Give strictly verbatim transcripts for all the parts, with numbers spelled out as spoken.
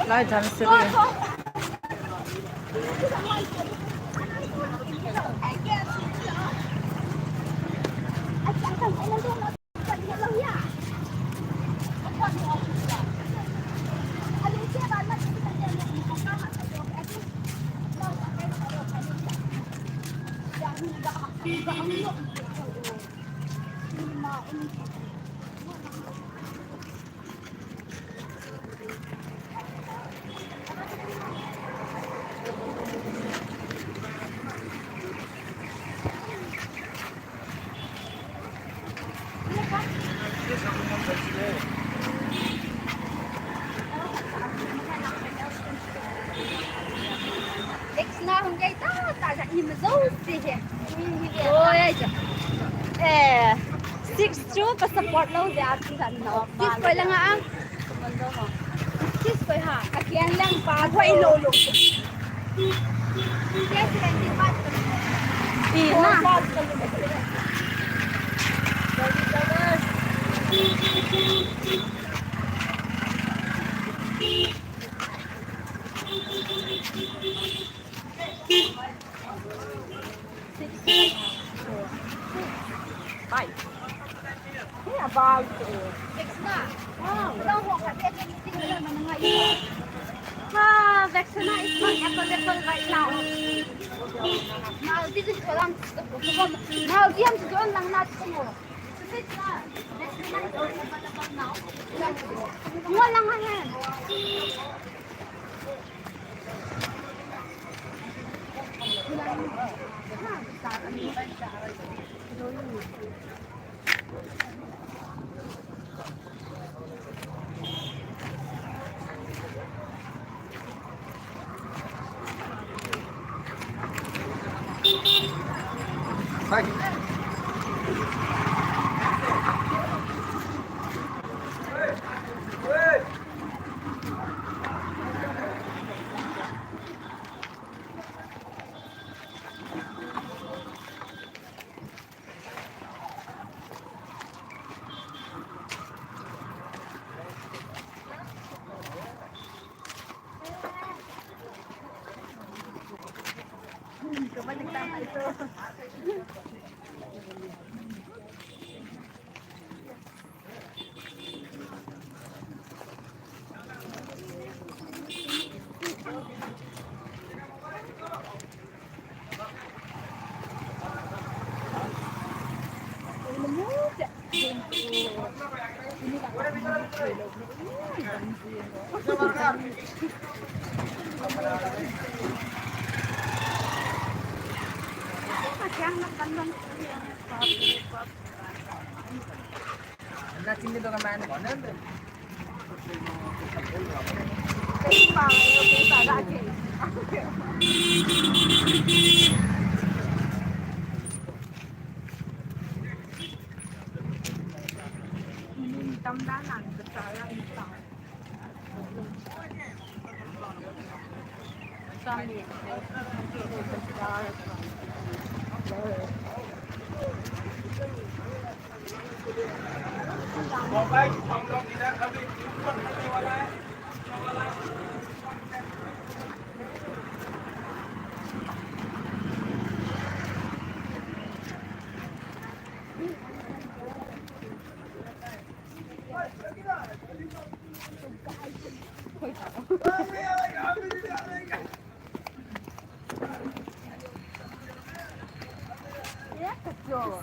Lai Dhansiri. Vexana hung gei ta, ta ja im zo si he. Oi, ai ja. Eh, six two ka support lou ja, ati san no. Kiss koi la nga ang. Kiss koi ha. Ka kiang lang pa koi lo lo. Yes, seventy five. Ina. Five. Hey, about, uh, six na. Wow. Ah, vaccination is not available right now. Now, this is the one. Now, this is the one lang na. Six na. Vaccination is not available now. One lang na.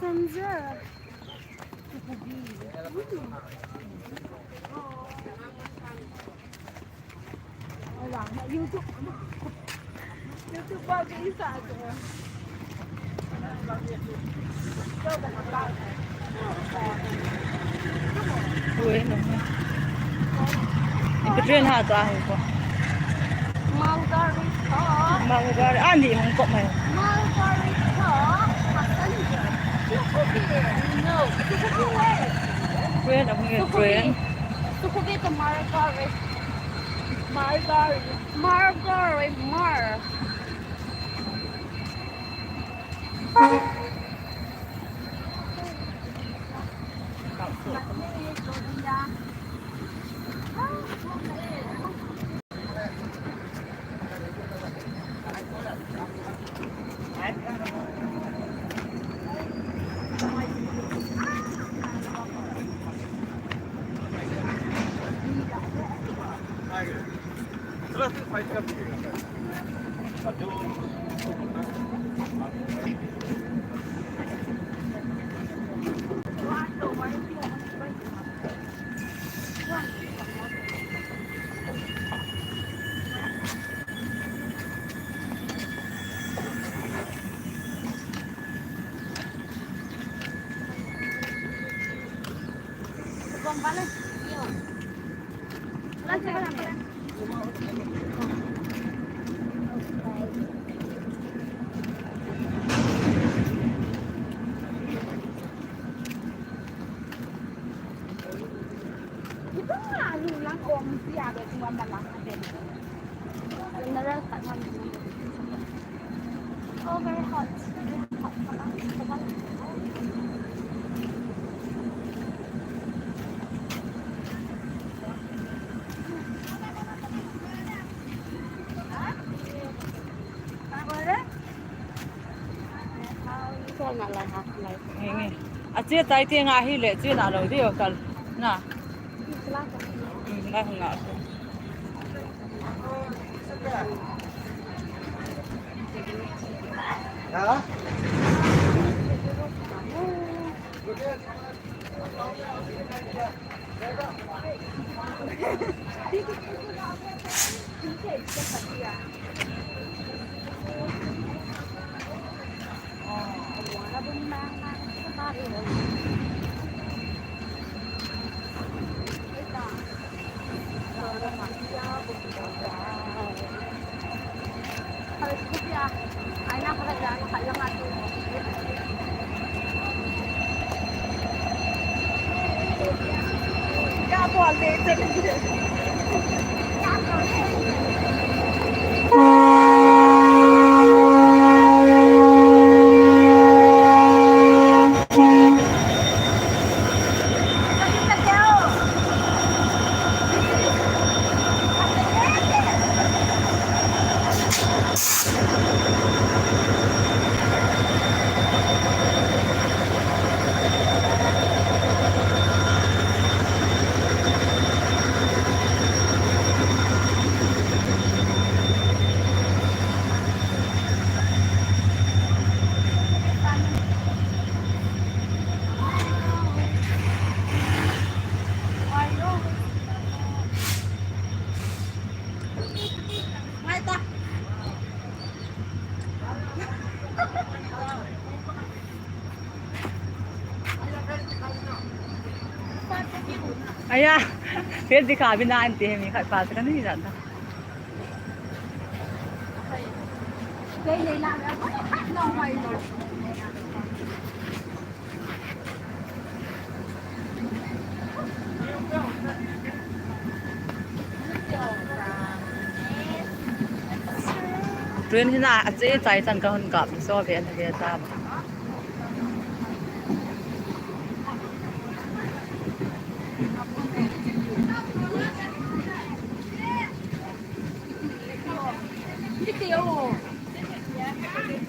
Sanja. Wala na YouTube. YouTube ba kaisa. Uy, no. Ipi train ha ta ho ko. Malgari tho. Malgari, ani hung ko mai. Malgari tho. Passenger. Sukhumvit. No, Sukhumvit. Train, ahung train. Sukhumvit to Malgari. Malgari. Malgari, Mar. General khat hon. Oh, very hot. Very hot. Nge, nge. Ache tai te nga hile, che na lou ding o kal. Na. Hmm, lai hung nga. Ha? Aya, pet dikha bina ante mi khat pa kan ni janta. Tun hina ache chai chan ka hon kap so ve an ve ta.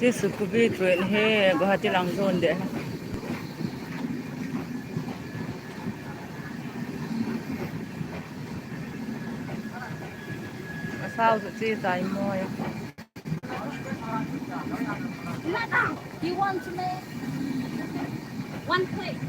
Che Sukhumvit train hi Guwahati lang zon ding. Asao chu che tai mo ya. You want to make one plate?